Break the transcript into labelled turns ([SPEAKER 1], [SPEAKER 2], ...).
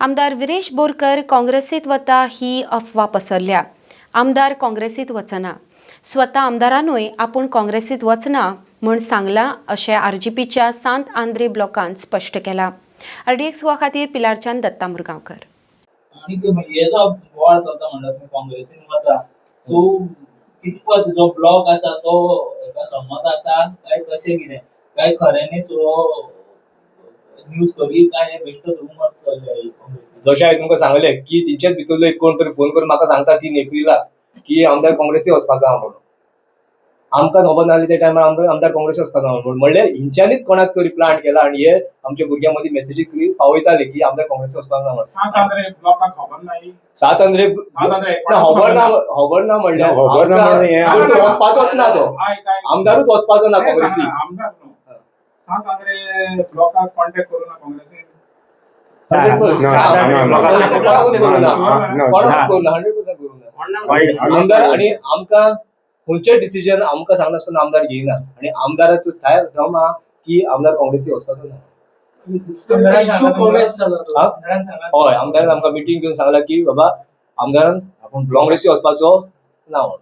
[SPEAKER 1] आमदार विरेश बोरकर काँग्रेसीत वता ही अफवा पसरल्या. आमदार काँग्रेसीत वचना. स्वता आमदारानूय आपूण काँग्रेसीत वचना म्हूण सांगलां अशें आरजीपीच्या सांत आंद्रे ब्लॉकान स्पश्ट केलां. आरडीएक्स गोवा खातीर पिलारच्यान दत्ता मुरगांवकर.
[SPEAKER 2] आनी हे जो बोवाळ चलता म्हणटा तुमी काँग्रेसीन वता, सो कितपत जो ब्लॉक आसा तो हेका संमत आसा काय कशें कितें, काय खऱ्यांनीच हो न्यूज खरी काय बेश्टो रुमर चल्ले काँग्रेसीन?
[SPEAKER 3] जशें हांवें तुमकां सांगलें की तेंच्याच भितरलो एक कोण तरी फोन करून म्हाका सांगता 3 एप्रिलाक की आमदार काँग्रेसी वचपाचो आहा म्हणून. आमकां खबर नासली त्या टायमार आमदार काँग्रेसी वचपाचो आहा म्हणून. म्हणल्यार हिंच्यांनीच कोणाक तरी प्लांट केला आनी हे आमच्या भुरग्यां मदीं मेसेजी पावयताले की आमदार काँग्रेसी वचपाक ना म्हणून.
[SPEAKER 4] सांत आंद्रे ब्लॉकाक खबर नाही.
[SPEAKER 3] सांत आंद्रे
[SPEAKER 4] सांत आंद्रे
[SPEAKER 3] ना, खबर ना, खबर ना म्हणल्यार
[SPEAKER 5] खबर ना म्हणून हे
[SPEAKER 3] आमकां तो वचपाचोच ना, तो
[SPEAKER 4] आयक, आयक.
[SPEAKER 3] आमदारूच वचपाचो ना
[SPEAKER 4] तें
[SPEAKER 3] काँग्रेसी.
[SPEAKER 4] सांगना, आमदार न्हू. सांत आंद्रे ब्लॉकाक कॉन्टॅक्ट करू ना काँग्रेसीन?
[SPEAKER 3] 100%.
[SPEAKER 5] ना, ना, ना,
[SPEAKER 3] कोणाकूच करूं ना.
[SPEAKER 5] ना,
[SPEAKER 3] कोणाकूच करूं ना, 100% करूं ना. आमदार आणि आमकां खंयचें डिसिजन आमकां सांगनासतना आमदार घेयना आनी आमदाराचो थाय दम आहा की आमदार काँग्रेसी वचपाचो ना.
[SPEAKER 2] इशू काँग्रेस जालो तो.
[SPEAKER 3] हा?
[SPEAKER 2] आमदारान सांगला.
[SPEAKER 3] हय, आमदारान आमकां मिटींग घेवन सांगला की बाबा आमदारान काँग्रेसी वचपाचो ना म्हणून.